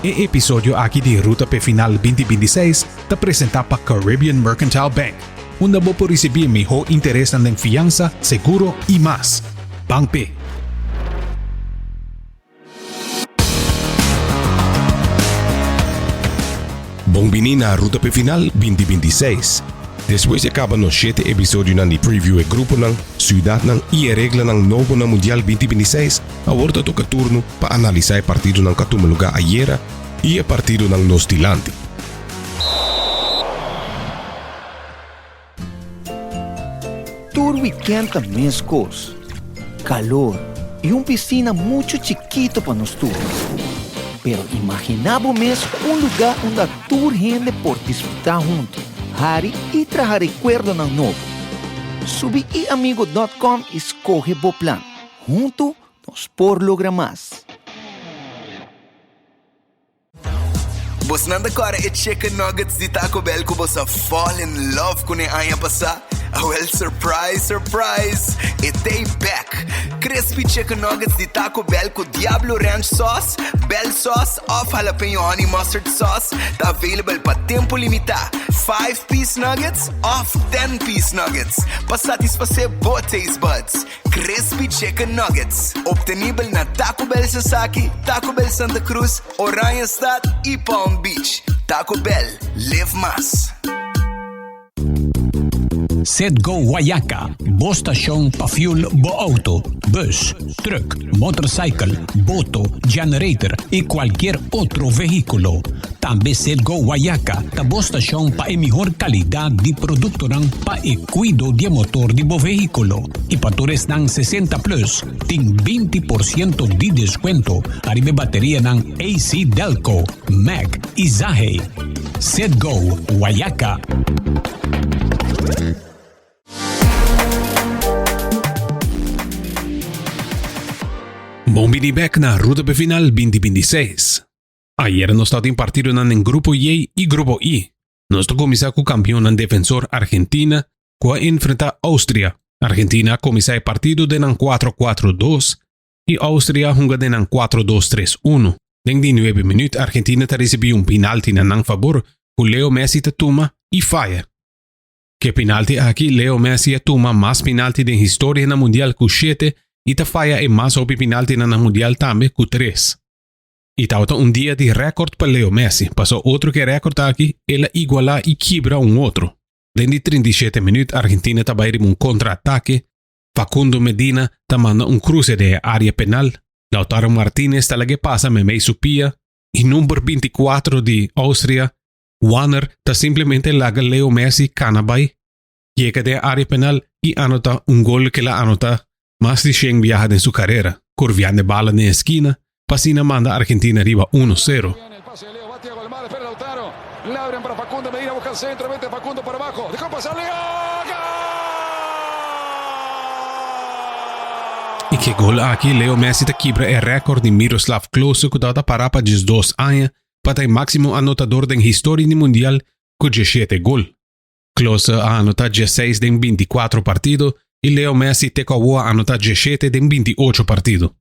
E episodio aki di Ruta p'e Final 2026 ta presenta pa Caribbean Mercantile Bank, unda bo por ricibi e miho interesnan den fiansa, seguro y mas. Ban p'e! Bon bini na Ruta p'e Final 2026. Despues di a caba nos shete episodionan di preview e gruponan, ciudadnan y e reglanan nobo na Mundial 2026, Awor ta toca turno pa analisa e partidonan cu a tuma lugar ayera y e partidonan nos dilanti. Tur weekend ta mescos. Calor y un piscina mucho chikito pa nos tur. Pero imagina bo mes un lugar unda tur hende por disfruta hunto, hari y traha recuerdonan nobo. Subi iamigo dot com y scoge bo plan. Huntu nos por logra mas. Bosnan ta kòrda e chicken nuggets di Taco Bell ku bos a fall in love kuné aña pasá? Awèl surprise surprise, e t'ei bèk! Crispy chicken nuggets di Taco Bell ku Diablo Ranch sauce, Bell sauce òf jalapeño honey mustard sauce ta available pa tempu limitá. Five-piece nuggets òf ten-piece nuggets pa satisfasé bo taste buds. Crispy Chicken Nuggets, obtenibel na Taco Bell Sasaki, Taco Bell Santa Cruz, Oranjestad y Palm Beach. Taco Bell, live mas. Citgo Guayaca, bo stashon pa fuel bo auto, bus, truck, motorcycle, boto, generator y cualkier otro vehiculo. Tambe Citgo Guayaca ta bo stashon pa e mihor calidad di productonan pa e Kuido di e motor di bo vehíkulo i pa tur esnan 60 plus tin 20% di deskuento ariba e baterianan AC Delco, Mack i Zahe. Set Go Wayaca! Bon bini bek na Ruta pe Final 2026. Ayera nos tabatin partidonan den Grupo J i Grupo I. Nos ta kuminsá ku kampionnan defensor Argentina ku a enfrentá Austria. Argentina a kuminsá e partido den nan kuatro kuatro dos i Austria a hunga den nan kuatro dos tres unu. Den di nuebe minüt Argentina ta risibí un pinalti na nan fabor ku Leo Messi ta tuma i faya. Ku e pinalti aki Leo Messi a tuma mas pinalti den historia na mundial ku shete i ta faya e mas hopi pinaltinan na mundial tambe ku tres. I tabata un dia di rèkòrt pa Leo Messi, pasó otro ku e rèkòrt aki el a igualá i kibra un otro. Den di 37 minüt Argentina ta bai riba un kontra-atake, Facundo Medina ta manda un kruse den e área penal, Lautaro Martinez ta lag'é pasa meimei su pia i number 24 di Austria, Wanner ta simplemente laga Leo Messi kana bai, yega den e área penal i anotá un gol ku el a anotá mas di shen biaha den su karera, kurviando e bala den e skina pa asina manda Argentina riba uno sero. I ku e gol aki Leo Messi ta kibra e rèkòrt di Miroslav Klose ku tabata pará pa diesdos aña pa ta e máksimo anotador den historia di Mundial ku diesshete gol. Klose a anotá diesseis den bintikuatro partido i Leo Messi te ku awo a anotá diesshete den bintiocho partido.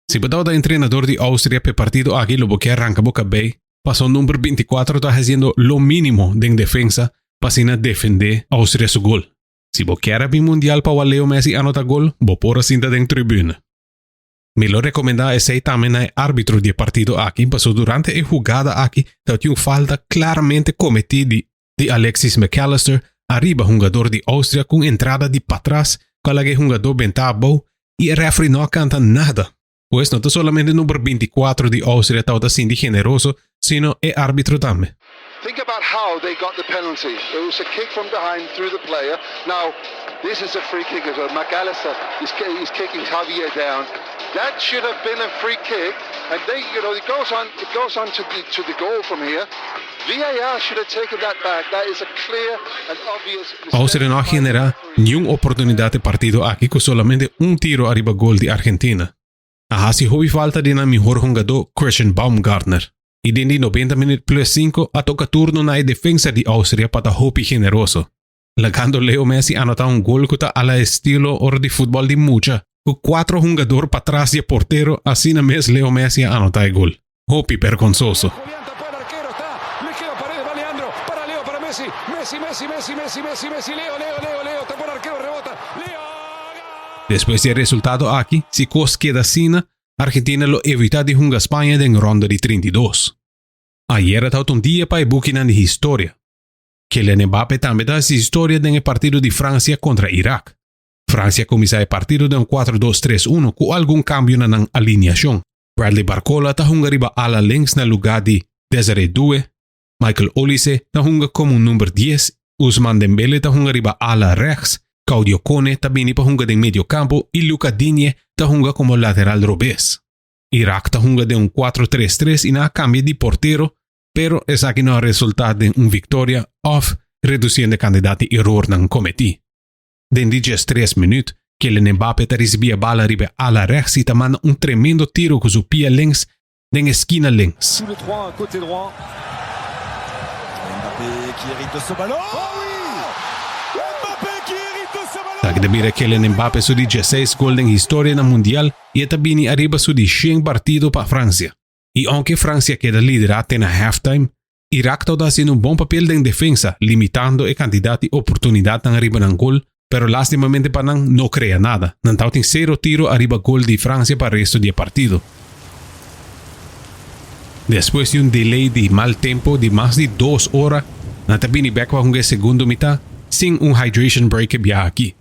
Si bo tabata entrenador di Austria p'e partido aki lo bo kier ranka bo kabei paso number 24 ta haciendo lo minimo den defensa pa asina defende Austria su gol. Si bo kier a bin mundial pa wak Leo Messi anota gol bo por a sinta den tribune. Mi lo recomenda esey tambe na e arbitro di e partido aki paso durante e hugada aki tabatin un falta claramente cometi di di Alexis McAllister ariba hungador di Austria cu un entrada di patras cu a laga e hungador benta abou y e referee no a canta nada. Pues no ta solamente number 24 di Austria tabata sinti generoso, sino e arbitro tambe. Think about how they got the penalty. It was a kick from behind through the player. Now, this is a free kick as well. McAllister is, is kicking Javier down. That should have been a free kick. And they, you know, it goes on, it goes on to the, to the goal from here. VAR should have taken that back. That is a clear and obvious mistake. Austria no a genera niun oportunidad e partido aki cu solamente un tiro ariba gol di Argentina. A haci hopi falta di nan mihor hungador Christian Baumgartner y den di 90 minuut plus 5 a toca turno na e defensa di Austria pa ta hopi generoso, lagando Leo Messi anota un gol cu ta a la estilo ora di futbol di mucha, cu cuatro hungador patras di e portero asina mes Leo Messi a anota e gol. Hopi bergonsoso. Despues di e resultado aki, si kos keda asina, Argentina lo evita di hunga Spaña den ronda di 32. Ayera ta un dia pa e bukinan di historia. Kylian Mbappe tambe ta hasi historia den e partido di Francia kontra Irak. Francia a kuminsá e partido den un 4-2-3-1 ku algun kambio na nan aliniashon. Bradley Barcola ta hunga riba ala links na lugá di Desiré Doué, Michael Olise ta hunga komo un number dies, Ousmane Dembele ta hunga riba ala rechts, Claudio Kone ta bini pa hunga den mediokampo i Luca Digne ta hunga komo lateral robes. Irak ta hunga den un 4-3-3 i nan a kambia di portero, pero esaki no a resultá den un viktoria òf redusiendo e kandidat di erornan kometí. Den di 13 minuut, Kylian Mbappe ta risibí e bala riba e ala rechts i ta manda un tremendo tiro ku su pia links den e skina links. Tous les trois côté droit. Mbappé qui hérite de ce ballon. Oh oui! Mbappé qui hérite de ce ballon. Taki ta bira Kylian Mbappe su di 16 gol den historia na Mundial i e ta bini ariba su di 100 partido pa Francia. I aunke Francia keda lidera te na halftime, Irak tabata hasiendo un bon papel den defensa, limitando e kantidat di oportunidatnan ariba nan gol, pero lastimamente pa nan no krea nada. Nan tabatin sero tiro ariba gol di Francia pa resto di e partido. Despues di un delay di mal tempo di mas di dos ora, nan ta bini bek pa hunga e segundo mitá sin un hydration break e biaha aki.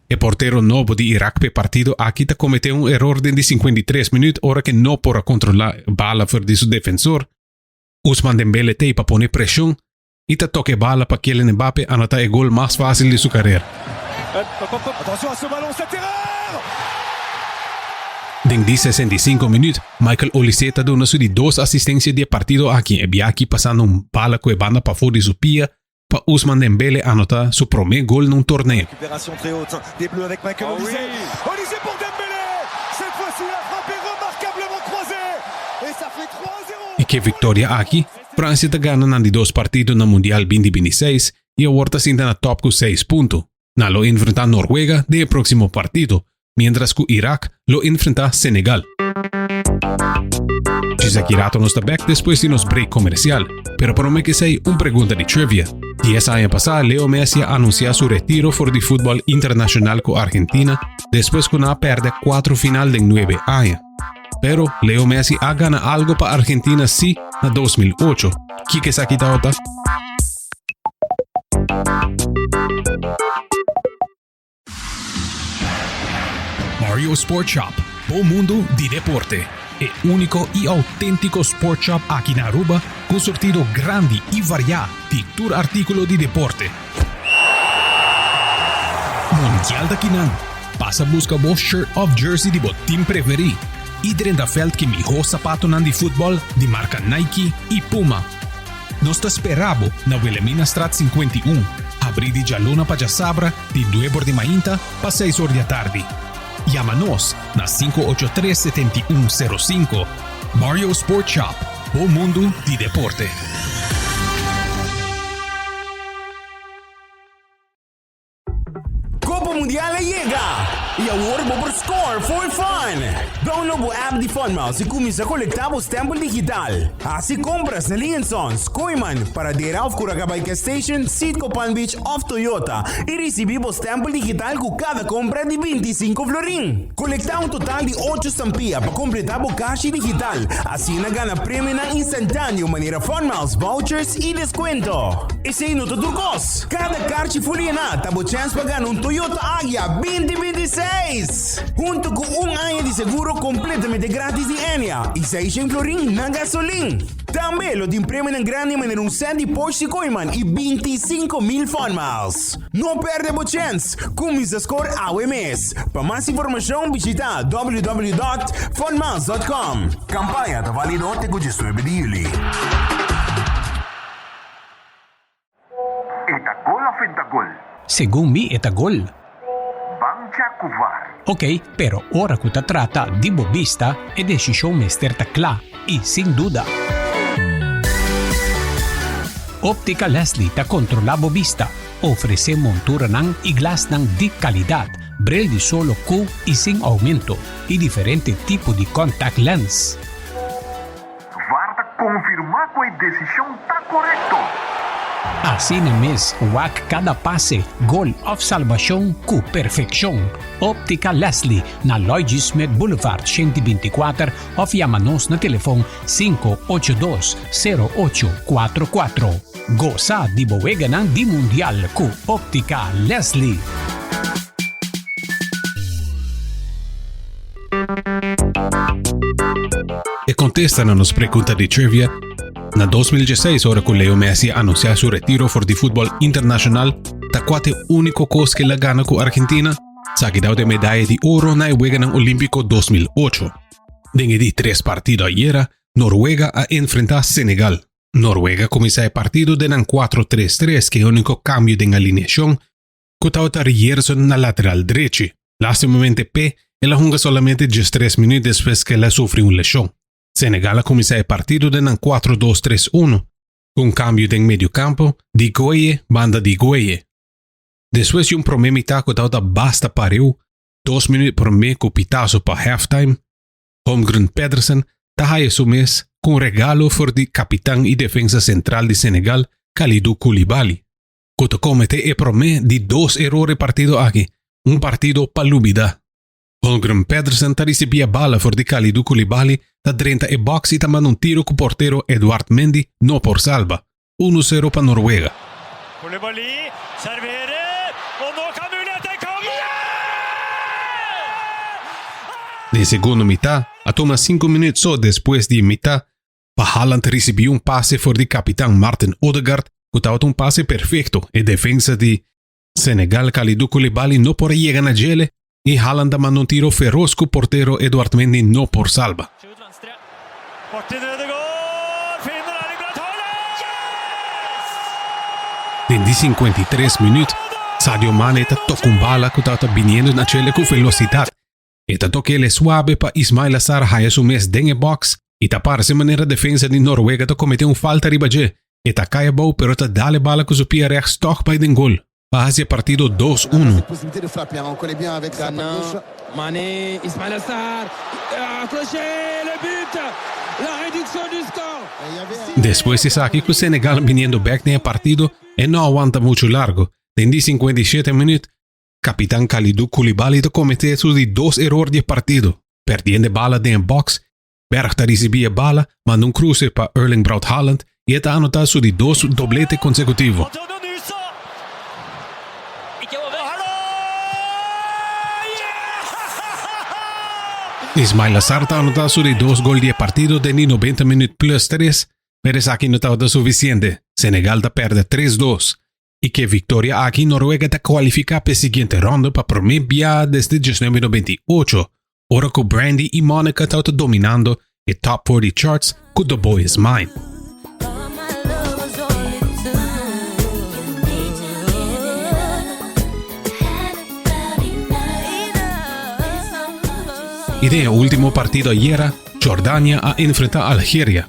E portero nobo di Irak p'e partido aki ta kometé un eror den di 53 minuut ora ke no por a kontrolá e bala for di su defensor. Ousmane Dembele t'ei pa pone preshon i ta toka e bala pa Kylian Mbappe anotá e gol mas fásil di su karera. Attention à ce ballon, cette erreur! Den di 65 minuut, Michael Olise ta duna su di dos asistensia di e partido aki, e biaha pasando un bala ku e banda pafó di su pia pa Ousmane Dembele anotá su promé gol na un torneo. Récupération très haute des Bleus avec Michael oh Olise. Oui. Olise pour Dembélé. Cette fois-ci la frappe est remarquablement croisée et ça fait 3-0. I ke viktoria aki, Fransia ta gana nan di dos partido na Mundial 2026 i awor ta sinta na top ku seis punto. Nan lo enfrentá Norwega den e próksimo partido, mientras ku Irak lo enfrentá Senegal. Djis aki rato nos ta bek despues di nos break komersial, pero promé ku esei un pregunta di trivia. Dies aña pasá Leo Messi a anunsiá su retiro for di futbòl internashonal ku Argentina despues ku nan a pèrdè kuatro final den nuebe aña. Pero Leo Messi a gana algo pa Argentina sí na 2008. Kiko esaki tabata? Mario Sport Shop, bo mundo di deporte. E único y auténtico sport shop aki na Aruba cu surtido grandi y varia di tur artículo di deporte. Mundial ta kinan. Pasa busca bo shirt of jersey di bo team preferi y drenta veld ki miho zapatonan di futbol di marca Nike y Puma. Nos ta spera bo na Wilhelminastraat 51, habri di djaluna pa djasabra di nuebe or di mainta pa seis or di atardi. Yama nos na 583 7105. Mario Sport Shop, bo mundu di deporte. Copa Mundial a yega! Y awor bo por score for fun! Download bo app di FunMiles y cuminsa colecta bo stempel digital. Haci compras na Lee Sons, Kooyman, Paradera of Curacabay Gas Station, Citgo Palm Beach of Toyota y ricibi bo stempel digital cu cada compra di 25 florin. Colecta un total di ocho stampia pa completa bo cashi digital, asina gana premionan instantaneo manera FunMiles vouchers y descuento. Esey no ta tur cos! Kada karchi fuliená ta bo chèns pa gana un Toyota Agya 2026! Hunto ku un aña di seguro kompletamente gratis di Enya i seishen florin na gasolin. Tambe lo tin premionan grandi manera un sèt di Porsche Kooiman i 25,000 Fun Miles. No pèrdè bo chèns! Kuminsá skor awe mes! Pa mas informashon bishitá www.funmiles.com. Kampaña ta válido te ku 19 di yüli. E ta gol of en ta gol? Segun mi e ta gol. Ban check cu var. Ok, pero ora cu ta trata di bo bista, e decision mester ta cla y sin duda. Optica Leslie ta controla bo bista, ofrece monturanan y glasnan di calidad, bril di solo cu y sin aumento y diferente tipo di contact lens. konfirmá ku e desishon ta korekto. Asina mes, wak kada pase, gol òf salbashon ku perfekshon. Óptica Leslie na Lloyd G. Smith Boulevard 124 òf yama nos na telefon 582 0844. Gosa di bo weganan di Mundial ku Óptica Leslie. E kontesta na nos pregunta di trivia, Na 2016 ora ku Leo Messi a anunsiá su retiro for di futbòl internashonal, ta kua ta e úniko kos ku el a gana ku Argentina? Esaki dau e medaya di oro na e Weganan Olímpiko 2008. Den e di tres partido ayera, Noruega a enfrentá Senegal. Noruega kuminsá e partido den nan kuatro tres tres ku e úniko kambio den alineashon ku tabata Ryerson na lateral drechi. Lastimamente p'e, el a hunga solamente diestres minuut despues ku el a sufri un leshon. Senegal a kuminsá e partido den nan kuatro dos tres unu, ku un kambio den medio kampo di Gueye banda di Gueye. Despues di un promé mitá ku tabata basta pareu, dos minuut promé ku pitazo pa halftime, Holmgren Pedersen ta haya su mes ku un regalo for di kapitan i defensa sentral di Senegal, Kalidou Koulibaly. Ku ta kometé e promé di dos eror e partido aki, un partido pa lubidá. Holmgren Pedersen ta risibí e bala for di Kalidou Koulibaly, ta drenta e box i ta manda un tiro ku portero Edouard Mendy no por salba. Uno sero pa Noruega. Koulibaly serverer, og nå kan muligheten komme! Den segundo mitá, a tuma sinku minuut so despues di e mitá pa Haaland risibí un pase for di kapitan Martin Odegaard ku tabata un pase perfekto. E defensa di Senegal Kalidou Koulibaly no por a yega na djele i Haaland a manda un tiro feros ku portero Edouard Mendy no por salba. Den di 53 minuut, Sadio Mane ta toka un bala ku tabata biniendo na djele ku velosidat. E ta tok'el e suabe pa Ismaila Sarr haya su mes den e box i ta parse manera defensa di Noruega ta komete un falta riba dje. E ta kai abou pero ta dal e bala ku su pia rechts tòg bai den gol pa hasi e partido dos unu. Despues di esaki ku Senegal biniendo bek den e partido e no a wanta muchu largo. Den di 57 minuut Kapitan Kalidou Koulibaly ta kometé su di dos eror di e partido, perdiendo e bala den e box. Berg ta risibí e bala, manda un kruse pa Erling Braut Haaland i e ta anotá su di dos doblete konsekutivo. Ismaila Sarr ta anotá su di dos gol di e partido den di 90 minuut plus tres, pero esaki no tabata sufisiente. Senegal ta pèrdè tres dos. I ku e viktoria aki Noruega ta kualifiká pa e siguiente ronda pa promé bia desde 1998, ora ku Brandy i Monica tabata dominando e Top 40 charts ku The Boy Is Mine. I den e último partido ayera, Jordania a enfrentá Algeria.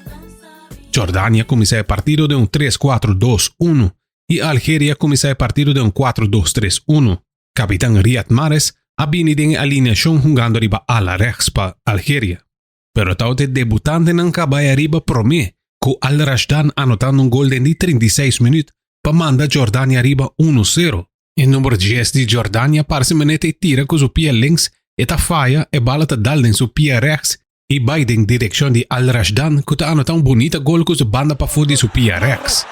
Jordania a kuminsá e partido den un tres kuatro dos unu i Algeria a kuminsá e partido den un kuatro dos tres unu. Kapitan Riyad Mahrez a bini den e alineashon hungando riba ala rechts pa Algeria. Pero tabata e debutantenan ku a bai ariba promé ku Al Rashdan anotando un gol den di 36 minüt pa manda Jordania ariba unu sero. E number dies di Jordania parse manera e tira ku su pia links e ta faya e bala ta dal den su pia rechts i bai den direkshon di Al Rashdan ku ta anotá un bunita gol ku su banda pafó di su pia rèks.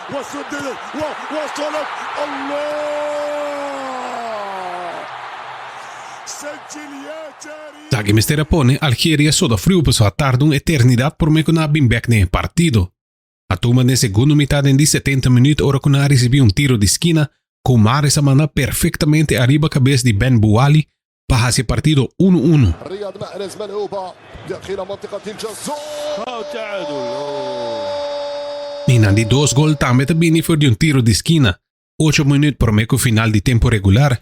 Esaki mester a pone Algeria soda friu pasobra a tarda un eternidat promé ku nan a bin bèk den e partido. A tuma den segundo mitad den di 70 minuut ora ku nan a risibí un tiro di skina ku Mahrez a manda perfektamente ariba kabes di Ben Bouali pa hasi e partido unu unu. I nan di dos gol tambe ta bini for di un tiro di skina. Ocho minuut prome ku final di tempu regular,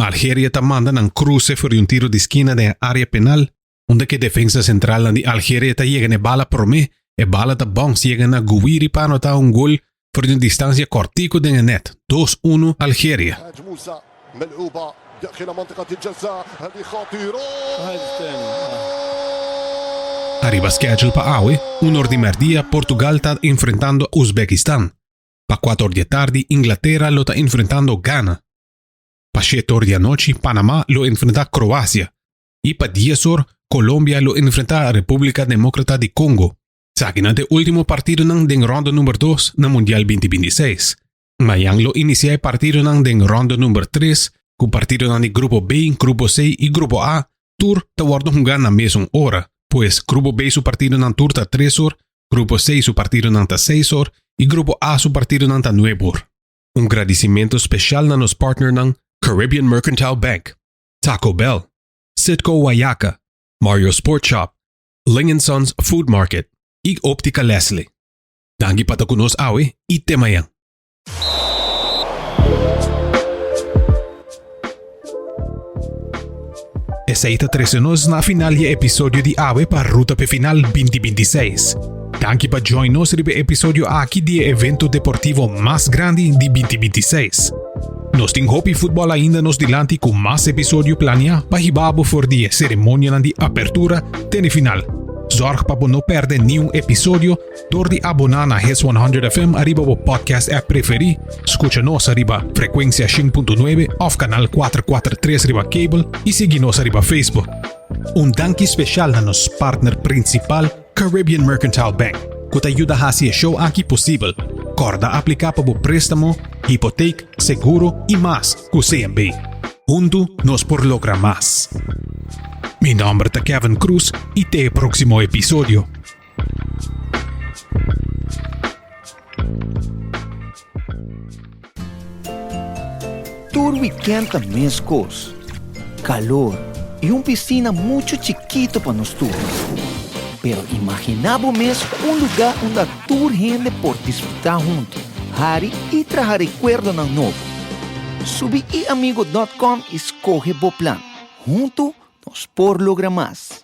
Algeria ta manda nan kruse for di un tiro di skina den e area penal, unda ku e defensa sentralnan di Algeria ta yega na e bala prome, e bala ta bounce yega na Gouiri pa anota un gol for di un distansia kòrtiku den e nèt, dos unu Algeria. Ariba schedule pa awe, un or di merdia Portugal ta enfrentando Uzbekistan. Pa cuatro or di tardi Inglatera lo ta enfrentando Ghana. Pa siete or di anochi Panama lo enfrenta Croacia. Y pa dies or Colombia lo enfrenta Republica Democrata di Congo. Esakinan ta e ultimo partidonan den ronda number dos na Mundial 2026. Mayan lo inicia e partidonan den ronda number tres cu partidonan di Grupo B, Grupo C y Grupo A tur ta wordo hunga na mesun ora. Pues Grupo B su partidonan tur ta tres or, Grupo C su partidonan ta seis or y Grupo A su partidonan ta nuebe or. Un gradicimento special na nos partnernan Caribbean Mercantile Bank, Taco Bell, Citgo Wayaca, Mario Sport Shop, Ling Sons Food Market y Optica Leslie. Danki pa ta cu nos awe y te mayan. Esey ta trece nos na final di e episodio di awe pa Ruta p'e Final 2026. Danki pa join nos riba e episodio aki di e evento deportivo mas grandi di 2026. Nos tin hopi futbol ainda nos dilanti cu mas episodio planea pa hiba bo for di e ceremonianan di apertura te na e final. Zorg pa bo no perde niun episodio Dor di aboná na Hits 100 FM ariba bo podcast app preferí, skucha nos ariba frekuensia 100.9 òf kanal 443 riba kabel i sigui nos ariba Facebook. Un danki speshal na nos partner prinsipal Caribbean Mercantile Bank, ku ta yuda hasi e show aki posibel. Kòrda apliká pa bo préstamo, hipotek, seguro i mas ku CMB. Huntu nos por logra mas. Mi nòmber ta Kevin Cruz i te e próksimo episodio. Tur weekend ta mescos. Calor y un piscina mucho chikito pa nos tur. Pero imagina bo mes un lugar unda tur hende por disfruta hunto, hari y traha recuerdonan nobo. Subi iamigo dot com y scoge bo plan. Hunto nos por logra mas.